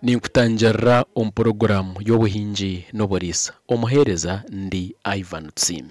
Ninkutangirira omu puroguraamu y'obuhingi n'oburiisa. Omuheereza ndi Ivan Tusiime.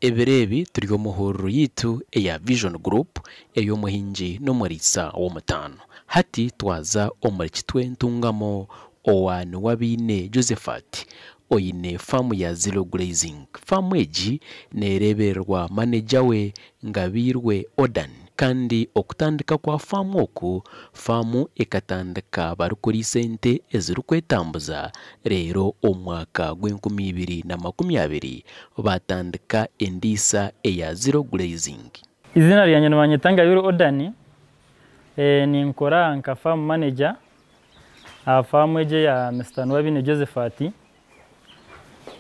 Ebiro ebi turi omu hururu yaitu eya Vision Group ey'omuhingi n'omuriisa w'omutaano. Hati twaza omuri Kitwe Ntungamo owa Niwabiine Josephat oine faamu ya Zero Grazing. Faamu egi neereebererwa maneja we Ngabiirwe Odan kandi okutandika kwa faamu oku, faamu ekatandika barikuriisa ente ezirikwetambuza reero omu mwaka gw'enkumi ibiri na 20 baatandika endiisa eya Zero Grazing. Eiziina ryangye nibanyeta Ngabiirwe Odan, ninkora nka faamu maneja aha faamu egi eya Mister Nuwabiine Josephat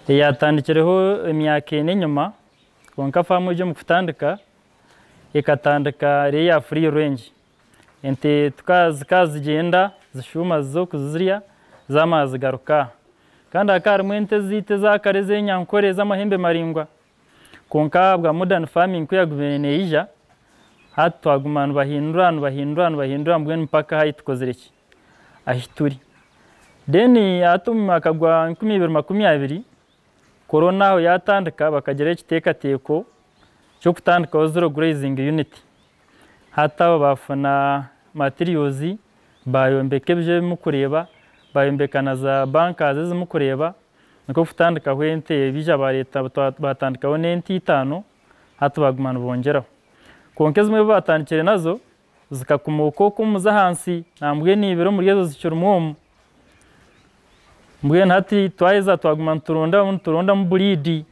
eyatandikireho emyaka ena enyima kwonka faamu egi omu kutandika ekatandika eri eya free range. Ente zikaba zigyenda zishuuma ziza oku zirya zamara zigaruka aha. Kandi hakaba harimu ente ezaitu eza kare ez'enyankore ez'amahembe maraingwa kwonka ahabwa modern farming ku yagumire neija hati twaguma nibahindura nibahindura nibahindura mbwenu mpaka ahu tukozire ki? Ahu turi. Then hati omu mwaka gwa 2020, korona aho yaatandika bakagira ekiteekateeko ky'okutandikaho zero grazing unit. Hati abo baafuna materials baayombeka ebiju ebi murikureeba, baayombeka na za bunkers ezi murikureeba, nikwo kutandikaho ente baija baareeta baatandikaho n'ente itaano hati baaguma nibongyeraho. Kwonka ezimwe ebi baatandikire nazo zikakomooka okwo omu z'ahansi nambwenu ibiri omuri ezo zikirimu omu. Mbwenu hati twaheza twaguma niturondamu niturondamu buriidi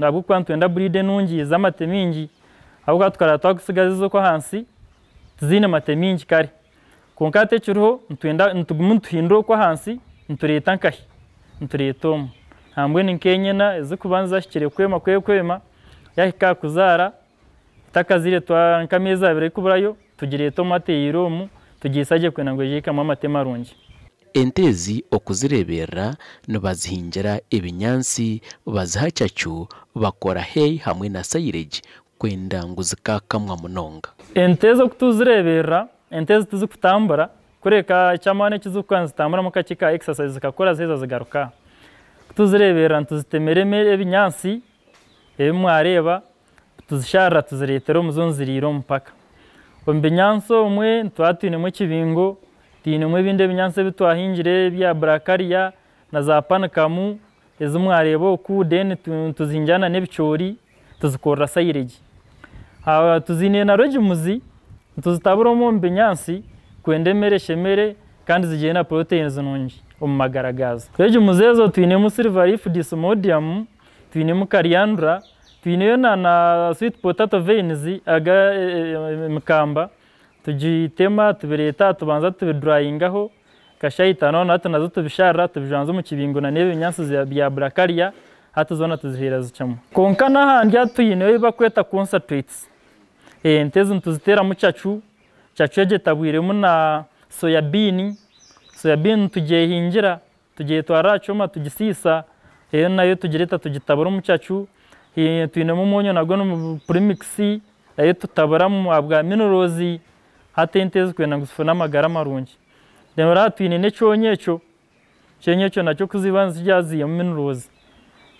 ahabw'okuba nitwenda buriidi enungi z'amate maingi ahabw'okuba tukaraba twakutsigaza ez'okwahansi tiziine mate maingi kare. Kwonka hati ekiriho nitwenda nituguma nituhindura okw'ahansi nitureeta nkahi? Nitureeta omu. Nambwenu nk'enyena ezirikuba nizahikire kwema kwekwema yahika aha kuzaara Etakazaire nk'ameezi abiri arikuburayo tugireete omu ateereire omu tugiisa gye kwenda ngu eije ekamwe amate marungi. Ente ezi okuzireeberera nibazihingira ebinyaatsi, baziha cacu, bakora hay hamwe na silage kwenda ngu zikaakamwa munonga. Ente ezi oku tuzireeberera, ente ezi tizikutambura kureka eky'amaani eki zirikukora nizitamburamu kakye ka exercise zikakora ziheza zigaruka. Ku tuzireeberera nituzitemera ebinyaatsi ebi mwareeba Tuzisharira tuzireetera omu zo niziriira omu paka. Omu binyaatsi omwe nituba twinemu ekibingo, twinemu ebindi ebinyaatsi ebi twahingire ebya burakariya na za panikamu ezi mwareeba oku then tuzihingira na n'ebicoori tuzikorera sayiregi. Tuziine na regimuzi nituzitabura omu omu binyaatsi kwenda emere eshemere kandi zigire na proteins nungi omu magara gaazo. Regimuzi ezo twinemu silver leaf desmodium, twinemu coriander, Twineyo na na sweet potato veins aga emikamba tugitema tubireeta tubanza tubidurayingaho nka shaaha itaano hati nazo tubisharira tubijwanza omu kibingo na n'ebi binyaatsi bya burakariya hati zoona tuziheera zicwamu. Kwonka n'ahandi hati twineyo ebi barikweta concentrates, ente ezi nituziteeramu cacu, cacu egyo etabwiremu na soya bean, soya bean nitugyehingira Tugyetwara aha kyoma tugisiisa, reero nayo tugireeta tugitabura omu cacu, twinemu omwonyo nagwo ni premix nayo tutaburamu ahabwa minerals, hati ente ezi kwenda ngu zifune amagara marungi. Reero aha twine n'ekyonyo ekyo, ekyonyo ekyo nakyo ku ziba nizirya ziihamu minerals,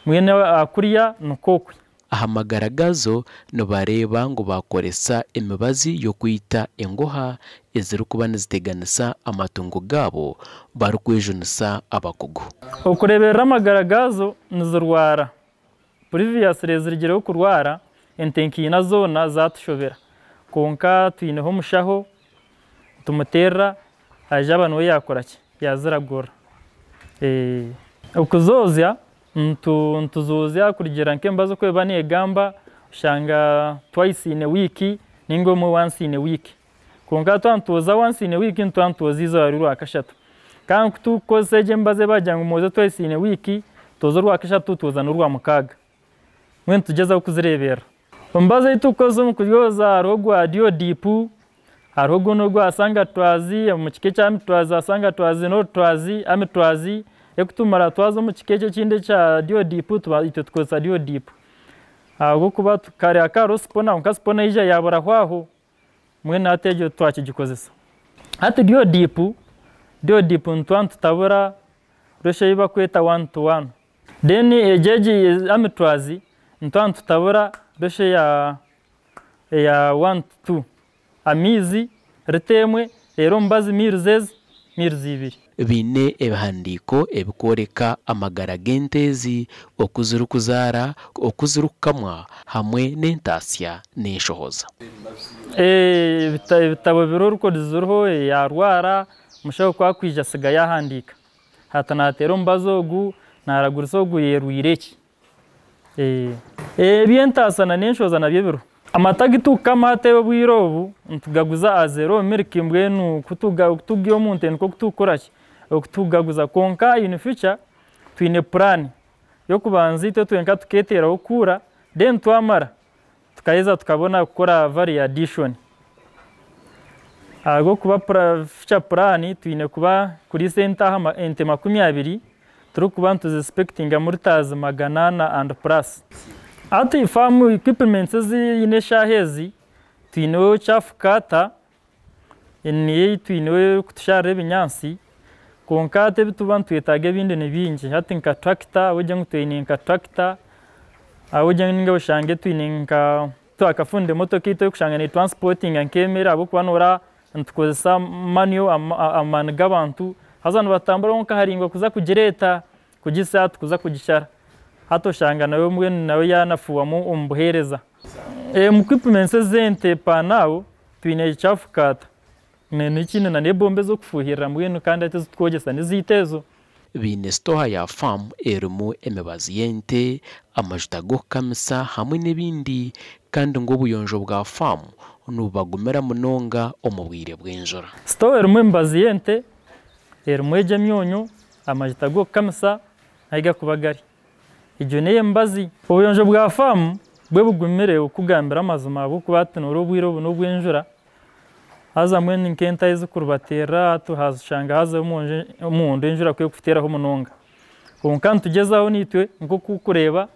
mbwenu aha kurya nikwo okwe. Aha magara gaazo nibareeba ngu baakoresa emibazi y'okwita engoha ezirikuba niziteganisa amatungo gaabo barikwejunisa abakugu. Okureeberera amagara gaazo nizirwara. Previously zirigireho kurwara, ente nkaina zoona zaatushobera. Kwonka twineho omushaho, nitumuteerera aija aba niwe yaakora ki? Yaaziragura. Okuzoozya Nituzoozya kurugiirira nk'emibazi oku eba neegamba, oshanga twice in a week nainga obumwe once in a week. Kwonka twaba nitwoza once in a week nituba nitwoza eizooba ry'orwakashatu. Kandi ku turikukozesa egyo emibazi ei baagira ngu mwoze twice in a week, twoza orwakashatu twoza n'orwamukaaga. Mbwenu nitugyezaho kuzireeberera. Emibazi ei turikukozesa omu kuryoza hariho ogwa Diodipu, hariho ogundi ogwa Sangatwazi, omu kika ekya Amitwazi Sangatwazi n'Orutwazi, Amitwazi. Ekutumara twaza omu kika eki ekindi ekya duo dip itwe tukozesa duo dip. Ahabw'okuba kare hakaba hariho sipona kwonka sipona yaija yaaburaho aho, mbwenu hati egyo twakigikozesa. Hati duo dip, duo dip nituba nitutabura ratio ei barikweta one to one. Then egyo egi amitraz nituba nitutabura ratio eya one to two. Amaizi rita emwe reero omubazi mils ezi, mils ibiri. Baine ebihandiiko ebikworeka amagara g'ente ezi, oku zirikuzaara, oku zirikukamwa hamwe n'entaasya n'enshohoza. Ebitabo biriho records ziriho yaarwara omushaho ku arikwija asiga yaahandiika. Hati naateera omubazi ogu, naaragurisa ogu yeerwire eki. Eby'entaasa n'enshohoza nabyo biriho. Amata agu turikukama hati obwire obu nitugaguza as a raw milk mbwenu kutugiiha omu nte nikwo turikukora ki, okutugaguza kwonka in future twine plan y'okubanza itwe twenka tuketeeraho kuura then twamara tukaheza tukabona kukora value addition. Ahabw'okuba future plan twine kuba kuriisa ente aha ente 20 turikuba nituziexpectingamu litres 400 and plus. Hati farm equipments eziine eshaaha ezi twineho chaff cutter niyo ei twineho erikutusharira ebinyaatsi kwonka hati ebi turikuba nitwetaaga ebindi ni bingi. Hati nka tractor ahabw'okugira ngu twine nka tractor ahabw'okugira ngu oshange twine nka twakafundira emotoka eyaitu erikushanga netransportinga nk'emere ahabw'okuba noreeba nitukozesa manual amaani g'abantu haza nibatambura nka haraingwa kuza kugireeta kugihitsya aha tukuza kugishara. Hati oshanga nawe mbwenu nawe yaanafuuwamu omu buheereza. Omu equipments ez'ente per now twine chaff cutter n'ekindi n'ebomba ez'okufuuhirira mbwenu kandi hati ezitwogyesa n'ezaitu ezo. Baine sitoha ya faamu erimu emibazi y'ente, amajuta g'okukamisa hamwe n'ebindi kandi ngu obuyonjo bwa faamu nibubagumira munonga omu bwire bw'enjura. Sitowa erimu emibazi y'ente, erimu egyo emyonyo, amajuta g'okukamisa ahu garikuba gari. Egyo n'ey'emibazi. Obuyonjo bwa faamu bwo bugumire okugambira amazima ahabw'okuba hati noreeba obwire obu n'obw'enjura haza mbwenu nk'ente ahu zirikurubatirira hati oshanga hazaho omuhondo enjura ku erikuteeraho munonga. Kwonka nitugyezaho naitwe nk'oku orikureeba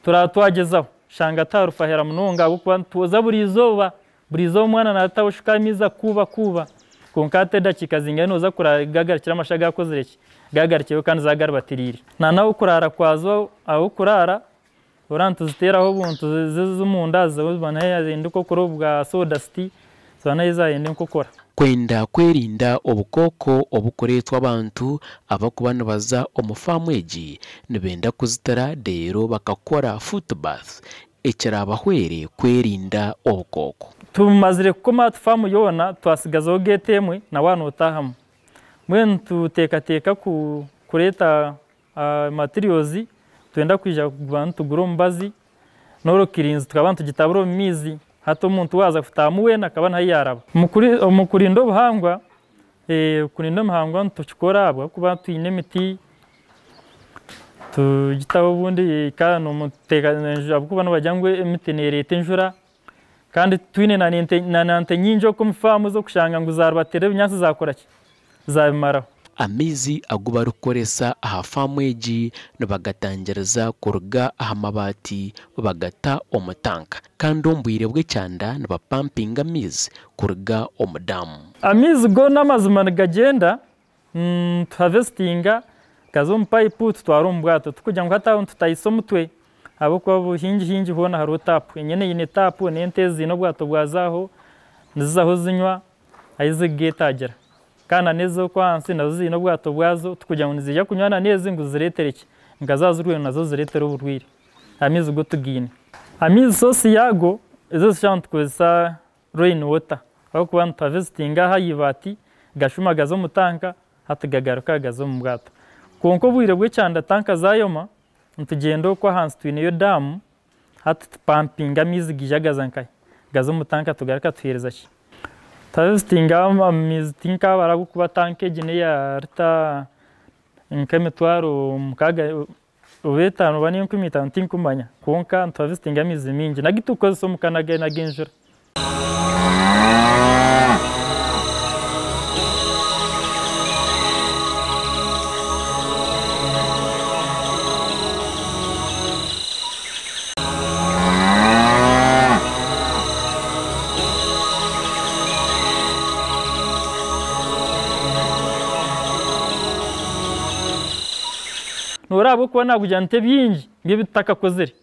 turaba twagyezaho shanga tiharufahira munonga ahabw'okuba nitwoza buriizooba, buriizooba omwana naataho oshuka amaizi akuubakuuba kwonka hati edakiika zingana nooza kuraba gagarukire amasha gakozire ki, gagarukireho kandi zagaribatiriire. N'ahokuraara kwazo ahokuraara oraba nituziteeraho obuntu ez'omunda ziba nihenda enkokora obwa sawdust ziba nayo zahenda enkokora. Kwenda kwerinda obukooko obukureetwa abantu abarikuba nibaza omu faamu egi nibenda kuzitira reero bakakora footbath ekirabahwere kwerinda obukooko. Tumazire kukoma hati faamu yoona twasigazaho gate emwe na waaba nootaahamu. Mbwenu nituteekateeka kureeta materials nitwenda kwija kuba nitugura omubazi n'orukirinzi tukaba nitugitabura omu maizi hati omuntu waaza kutaahamu weena akaba niho yaaraba. Omu kurinda obuhangwa, kurinda obuhangwa nitukikora ahabw'okuba twine emiti tugitaho obundi ahabw'okuba nibagira ngu emiti neereeta enjura kandi twine na nte nyingi okwo omu faamu ez'okushanga ngu zarubatira ebinyaatsi zakora ki, zabimaraho. Amaizi agu barikukoresa aha faamu egi nibagatangiriza kuruga aha mabaati bagata omu tanka kandi omu bwire bw'ekyanda nibapampinga amaizi kuruga omu daamu. Amaizi go n'amazima nigagyenda tuharvestinga gaza omu payipu tutwara omu bwato tikugira ngu hati aho nitutahisa omutwe ahabw'okuba haingi haingi hoona hariho taapu enyana eine taapu n'ente ziine obwato bwazo aho nizizaho zinywa ahu zirikugeetaagira kandi n'ez'okwo ahansi nazo ziine obwato bwazo tikugira ngu niziija kunywa n'ezi ngu zireetere ki nka zaaba zirwaire nazo zireetere oburwaire. Amaizi go tugaine. Amaizi source yaago ezo ezishusha nitukozesa rain water ahabw'okuba nituharvestinga aha eibaati gashuma gaza omu tanka hati gagaruka gaza omu bwato. Kwonka obwire bw'ekyanda tanka zaayoma nitugyenda okwo ahansi twineyo daamu hati tupampinga amaizi gaija gaza nkahi, gaza omu tanka tugaruka tuheereza ki, tuharvestinga amaizi tinkabara ahabw'okuba tanka egi n'eya rita nk'emitwaro 6 oba 5 oba n'enkumi itaano tinkumanya kwonka nituharvestinga amaizi mingi n'agu turikukozesa omuka n'ag'enjura. ahabw'okuba naakugira nti ebingi ebi tutakakozire.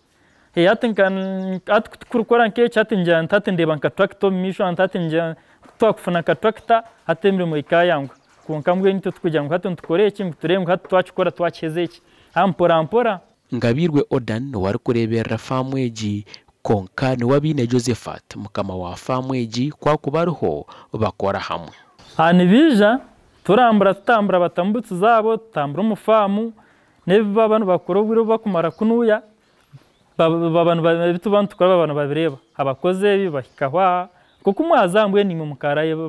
Hati nka hati kuturikukora nk'eki hati ngira nti hati ndeeba nka turakita omu maisho hati ngira kutwakufuna nka turakita hati emirimo ekaayanguha. Kwonka mbwenu itwe tikugira ngu hati nitukora eki ngu tureebe ngu hati twakikora twakiheza eki. Mpora mpora. Ngabirwe Odan niwe arikureeberera faamu egi kwonka niwe Abiine Josephat mukama wa faamu egi ku akuba ariho bakora hamwe. Aha nibaija turambura tutambura batamu buutu zaabo tutambura omu faamu n'ebi baba nibakora obwire obu barikumara kunuya ebi tuba nitukora baba nibabireeba. Abakozi ebi bahikaho aha nk'oku mwaza mbwenu imwe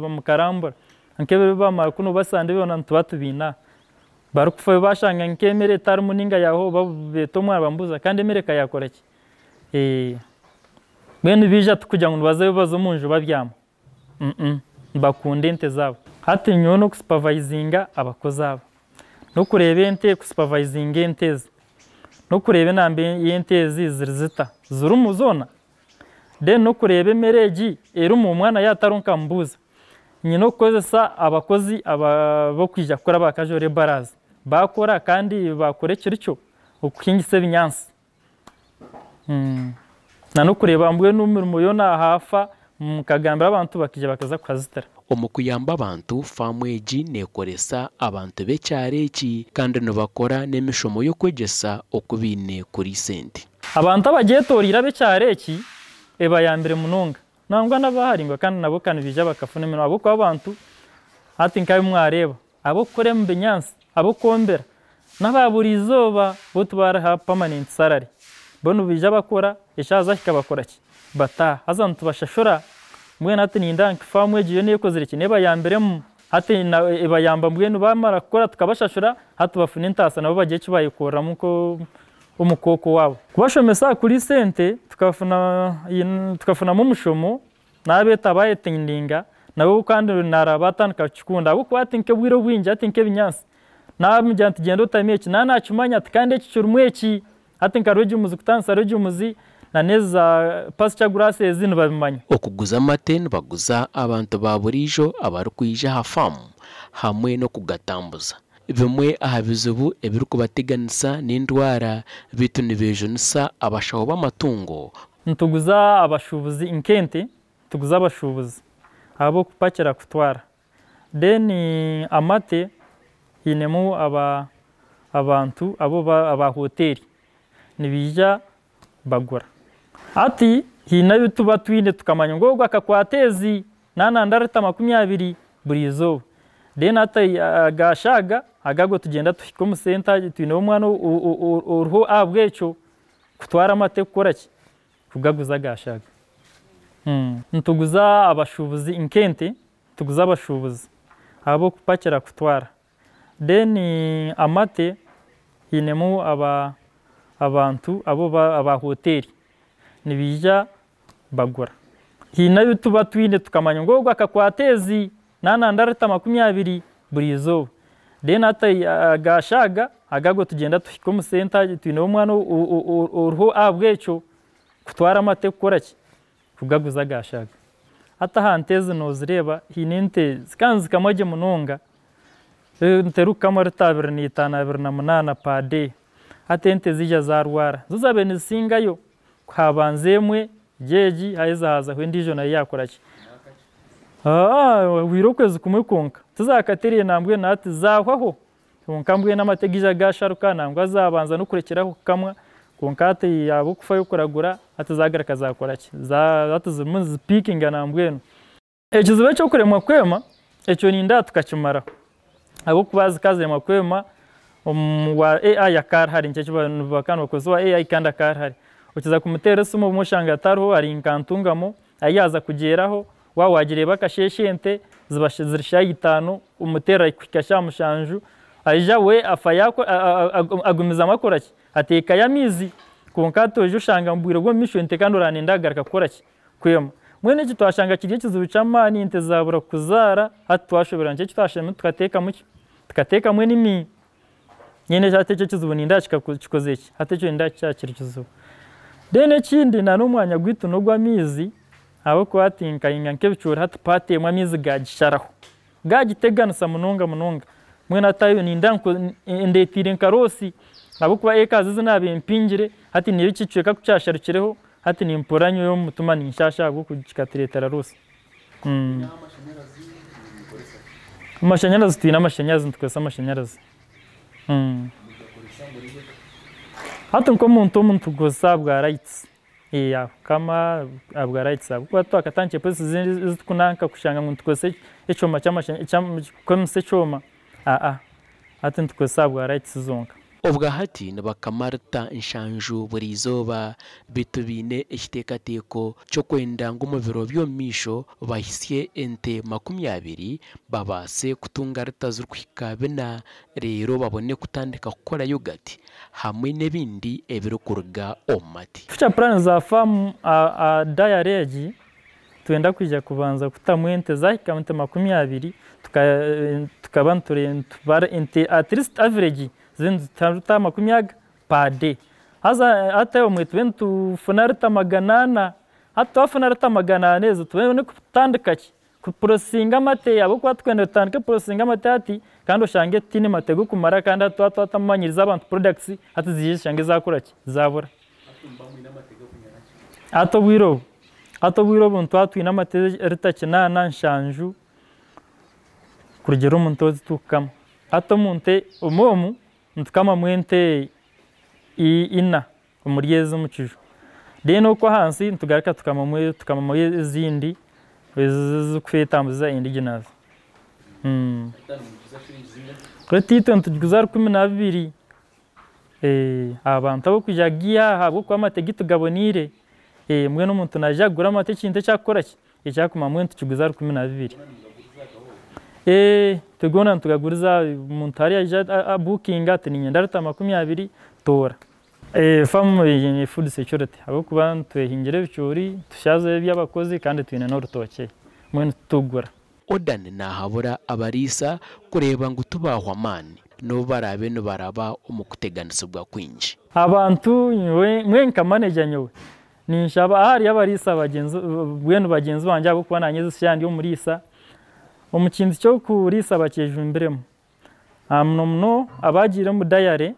mukarambura nk'ebi bamara kunu basanga byona nituba tubiine aha. Barikufayo bashanga nk'emere etarimu ninga yahwaho beeta omwana bamubuuza kandi emere eka yaakora ki? Mbwenu baija tikugira ngu nibazayo baza omunju babyama, nibakunda ente zaabo. Hati nyowe n'okusupervisinga abakozi aba, n'okureeba ente kusupervisinga ente ezi, n'okureeba enamba y'ente ezi ziri zita, zirimu zoona? Then n'okureeba emere egi erimu omwana yaaba atariho nkamubuuza. Nyine okukozesa abakozi ab'okwija kukora aba casual labourers baakora kandi baakora ekirikyo okuhingisa ebinyaatsi. Na n'okureeba mbwenu emirimo yoona haafa nkagambira abantu bakaija bakaza kuhazitira. Omu kuyamba abantu, faamu egi neekoresa abantu b'ekyaro eki kandi nibakora n'emishomo y'okwegyesa oku baine kuriisa ente. Abantu abagyetoreire ab'ekyaro eki ebayambire munonga. Nangwa n'abaharingwa kandi nabo ka nibaija bakafuna emirimo ahabw'okuba abantu hati nk'abu mwareeba ab'okukora omu binyaatsi, ab'okwombera n'aba buri izooba bo tibariha permanent salary. Bo nibaija bakora eshaaha zahika bakora ki? Bataaha. Haza nitubashashura mbwenu hati nindeeba nka faamu egi yo neekozire ki? Neebayambiremu hati ebayamba mbwenu baamara kukora tukabashashura hati bafuna entaasa nabo bagire eki baayekoreramu nk'omukooko waabo. Kubashomesa aha kuriisa ente tukafunamu omushomo naabeeta baayetendinga nabo kandi nareeba baatandika kukikunda ahabw'okuba hati nk'obwire obwingi hati nk'ebinyaatsi naamugira nti gyenda otame eki naaba naakimanya ati kandi eki kirimu eki hati nka legumes kutandisa legumes na n'ezi za pasture grasses nibabimanya. Okuguza amate nibaguza abantu ba buriijo abarikwija aha faamu hamwe n'okugatambuza. Bimwe aha bizibu ebirikubateganisa n'endwara beitu nibeejunisa abashaho b'amatungo. Nituguza abashuubuzi nk'ente, nituguza abashuubuzi ab'okupakira kutwara. Then amate hainemu abantu aba hoteeri nibaija bagura. Hati haine ebi tuba twine tukamanya ngu ogu akakwata ezi naaba rita 20 buri izooba. Then hati agaashaaga aga ago tugyenda tuhika omu centre twineho omwana oriho ahabw'ekyo kutwara amate kukora ki? Kugaguza agaashaaga. Nituguza abashuubuzi nk'ente, nituguza abashuubuzi ab'okupakira kutwara. Then amate hainemu abantu aba hoteeri nibaija bagura. Haine ebi tuba twine tukamanya ngu ogu akakwata ezi naaba rita 20 buri izooba. Then hati agaashaaga aga ago tugyenda tuhika omu centre twineho omwana oriho ahabw'ekyo kutwara amate kukora ki? Kugaguza agaashaaga. Hati aha nte ezi noozireeba haine ente zikaba nizikamwa gye munonga, ente erikukamwa rita 25, 28 per day. Hati ente ziija zaarwara, zo zaabaire nizisingayo habanza emwe egi haheza hazaho endiijo nayo yaakora ki? Hahwire okwezi kumwe kwonka tizakatereire nambwenu hati zaahwaho kwonka mbwenu amate gaija gaasharuka nangwa zaabanza n'okurekyera aho kukamwa kwonka hati ahabw'okufayo kuragura hati zaagaruka zaakora ki? Hati zirimu nizipiikinga nambwenu. Ekizibu eky'okuremwa kwema ekyo nindeeba tukakimaraho ahabw'okuba zikaba ziremwa kwema owa AI akaba arihari nikyo eki bakaba nibakozesa owa AI kandi akaba arihari. Okiza kumuteera esimu obumwe oshanga atariho ari nka Ntungamo ahi yaaza kugyeraho waaba waagireeba akasheeshe ente ziba ziri shaaha 5 omuteerera kuhika shaaha 7 aija we afayo agumizamu akora ki? Ateekayo amaizi kwonka hati oija oshanga omu bwire bw'omumaisho ente kandi oraba nooyenda kugaruka kukora ki? Kwema. Mbwenu eki twashanga kiri ekizibu ky'amaani ente zaabura kuzaara hati twashoberwa nikyo eki twasharamu tukateekamu ki? Tukateekamu enimi. Mbwenu hati ekyo ekizibu nindeeba kikozire ki? Hati ekyo nindeeba kyaba kiri kizibu. Then ekindi na n'omwanya gwaitu n'ogw'amaizi ahabw'okuba hati nkahinga nk'ebicoori hati paati emwe amaizi gaagisharaho, gaagiteganisa munonga munonga. Mbwenu hati aho nindeeba ngu endeetiire nka loss. Ahabw'okuba acres ezi naabiire mpingire hati niiyo ekicweka ku kyasharukireho hati nimpurira nyowe omu mutima ninshaasha ahabw'oku kikatureetera loss. Amashanyarazi twine amashanyarazi nitukozesa amashanyarazi. Hati nk'omuntu omu nitukozesa ahabwa lights kukama ahabwa lights ahabw'okuba twakatandikire process ezirikunanka kushanga ngu nitukozesa ekyoma ky'amashanyarazi kukozesa ekyoma hati nitukozesa ahabwa lights zonka. Obwa hati nibakama rita 7 buri izooba beitu baine ekiteekateeko ky'okwenda ngu omu biro by'omu maisho bahisye ente 20 babaase kutunga rita zirikuhika 4 reero babone kutandika kukora yogati hamwe n'ebindi ebirikuruga omu mate. Future plan za faamu aha dairy egi twenda kwija kubanza kutamu ente zahika ente 20 tukaba nitubara ente at least average zibe nizituha rita 20 per day. Haza hati obumwe tube nitufuna rita 400, hati twafuna rita 400 ezo tubone kutandika ki? Kuprocessinga amate ahabw'okuba tukwenda tutandike kuprocessinga amate hati kandi oshange tutiine mate g'okumara kandi hati twaba twatamanyiriza abantu products hati ziije zishange zakora ki? Zabura. Hati obwire obu, hati obwire obu nituba twine amate rita 8, 7 kurugiirira omu nte ezi turikukama. Hati omu nte omwe omu nitukamamu ente 4 omuri ezi omu kiju. Then okwo ahansi nitugaruka tukamamu ezindi ezirikwetambuza indigenous. Rita itwe nitugiguza 12 abantu ab'okwija kugiiha ahabw'okuba amate gitu gaboniire mbwenu omuntu naija kugura amate ekintu ekyakukora ki? Ekyakumara mbwenu nitukiguza 12. Itwe goona nitugaguriza omuntu hariya aija abuukinga ati niinyenda rita 20 toora. Faamu eine food security ahabw'okuba nitwehingira ebicoori, tushazeho eby'abakozi kandi twine n'orutookye mbwenu titugura. Odan naahabura abariisa kureeba ngu tibaahwa amaani n'obu baraabe nibaraba omu kuteganisibwa kwingi. Abantu nyowe nka manager nyowe ninshaba ahari abariisa bagyenzi mbwenu bagyenzi bangye ahabw'okuba naanye ezi shaaha ndi omuriisa, omu kintu ky'okuriisa bakyejumbiremu. Muno muno abagiire omu dairy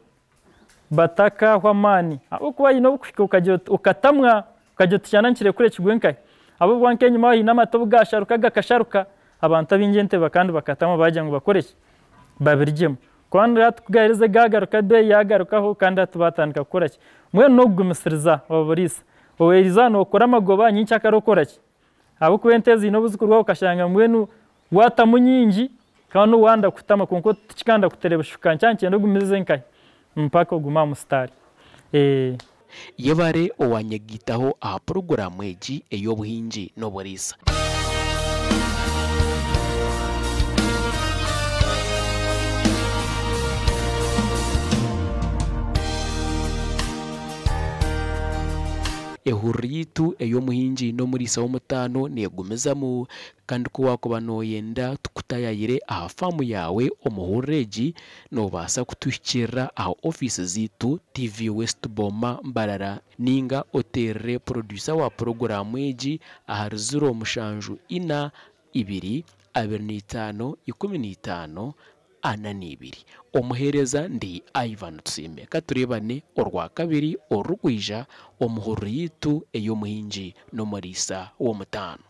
batakahwa amaani ahabw'okuba haine obukuhika okagira oti okatamwa okagira oti shana nikirekura kigwe nkahi ahabw'okuba nk'enyima haine amate obu gasharuka gakasharuka abantu abaingi ente kandi bakatamwa bagira ngu bakore ki? Babirugyemu. Kandi hati kugaherize gagaruka ebeeyi yagarukaho kandi hati batandika kukora ki? Mbwenu n'okugumisiriza oburiisa. Oweeriza nookora amagoba nyenkyakare okora ki? Ahabw'okuba ente ziine obu zirikurwaho okashanga mbwenu waatamu nyingi kandi wanda kutama kwonka tikikanda kuterebushuka nikyo nikyenda ogumize nkahi? Mpaka ogume aha musitaari. Yebare owanyegaitaho aha puroguraamu egi ey'obuhingi n'oburiisa. Ehururu yaitu ey'omuhingi n'omuriisa w'omutaano neegumizamu kandi ku waakuba nooyenda tukutayayire aha faamu yaawe omu hururu egi, noobaasa kutuhikiirira aha ofiisi zaitu TV West Boma Mbarara ninga oteerere producer wa puroguraamu egi ahari 074 2 25 15 42. Omuheereza ndi Ivan Tusiime. Katureebane orwakabiri orurikwija omu hururu yaitu ey'omuhingi n'omuriisa w'omutaano.